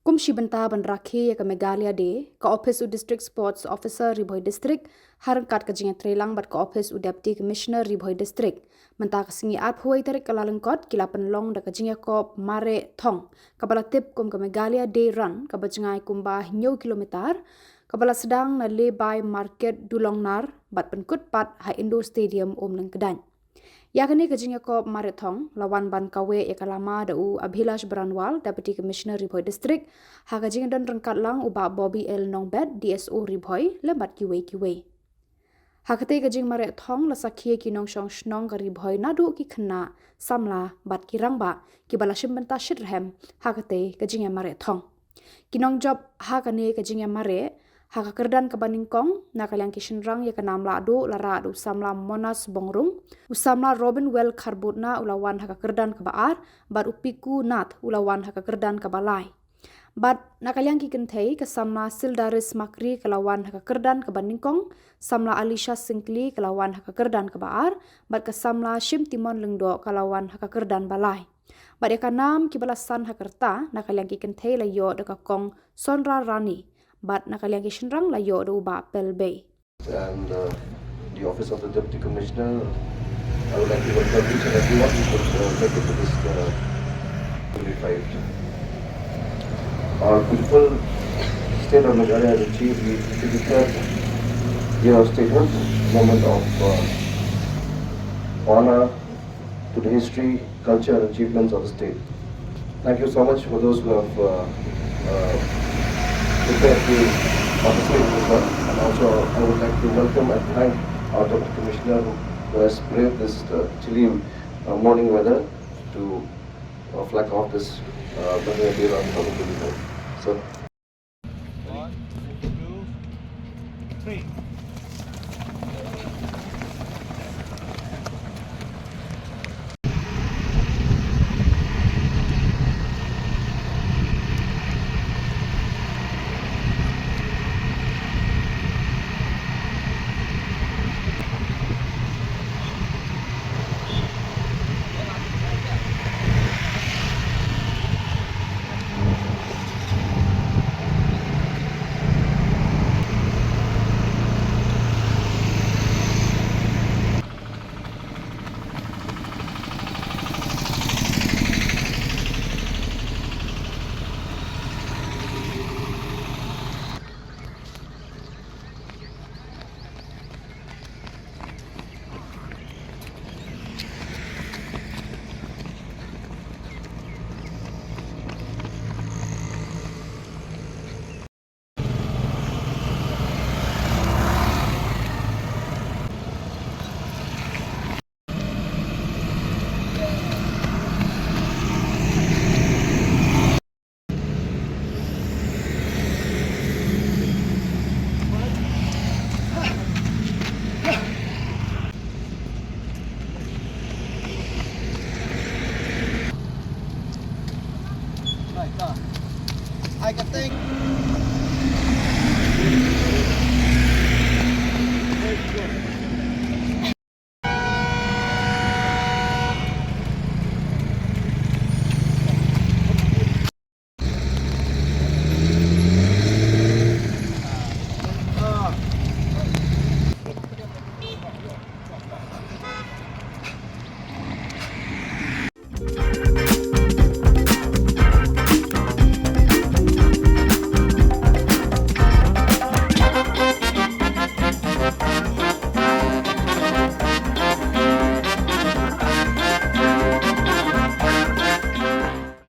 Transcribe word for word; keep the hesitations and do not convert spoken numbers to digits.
Kum shi bynta ban rakhe ïa ka Meghalaya Day, ka ophis u District Sports Officer Ri Bhoi District, ha ryngkat ka jingïatreilang bad ka ophis u Deputy Commissioner Ri Bhoi District, mynta ka sngi arphew tarik Kyllalyngkot ki la pynlong da ka jingïakop mareh thong, kaba la tip kum ka Meghalaya Day Run, kaba jngai kumba hynñiew kilometer, kaba la sdang na Lehbai Market Dulongnar bad pynkut pat ha Indoor Stadium Umlyngkdaiñ. Ïa kane ka jingïakop mareh thong la wan ban kaweh ïa ka lama da u Abhilash Baranwal, Deputy Commissioner Ri Bhoi District, ha ka jingdon ryngkat lang u Bah Bobby L Nongbet, D S O Ri Bhoi, lem bad kiwei kiwei. Ha katei ka jingmareh thong la sakhi ïa ki nongshong shnong ka Ri Bhoi naduh ki khynnah, samla bad ki rangbah kiba la shim bynta shitrhem ha katei ka jingïamareh thong. Ki nongjop ha kane ka jingïamareh, ha ka kyrdan kaba nyngkong, na ka liang ki shynrang ïa ka nam lahduh la rah da u samla Monas Bongrung, u samla Robin Well Kharbutna u la wan ha ka kyrdan kaba ar, bad u Piku Nath u la wan ha ka kyrdan kaba lai. Bad na ka liang ki kynthei, ka samla Sildaris Makri ka la wan ha ka kyrdan kaba nyngkong, samla Alisha Syngkli ka la wan ha ka kyrdan kaba ar, bad ka samla Shimtimon Lyngdoh ka la wan ha ka kyrdan ba lai. Bad ïa ka nam kiba la san ha ka rta, na ka liang ki kynthei la ïoh da ka kong Sonra Rani, bad na ka liang ki shynrang la ïoh da u Bah Pel Bey. And uh, the office of the Deputy Commissioner, I would like to welcome each and everyone who could uh, make it to this uh, twenty-five. Our beautiful state of Meghalaya has achieved the fifty-third year of statehood, moment of uh, honor to the history, culture, and achievements of the state. Thank you so much for those who have uh, uh, prepared to participate in this one. And also, I would like to welcome and thank our Deputy Commissioner who has braved this uh, chilly uh, morning weather to uh, flag off this uh, Meghalaya Day Run twenty twenty-five. So, one, two, three.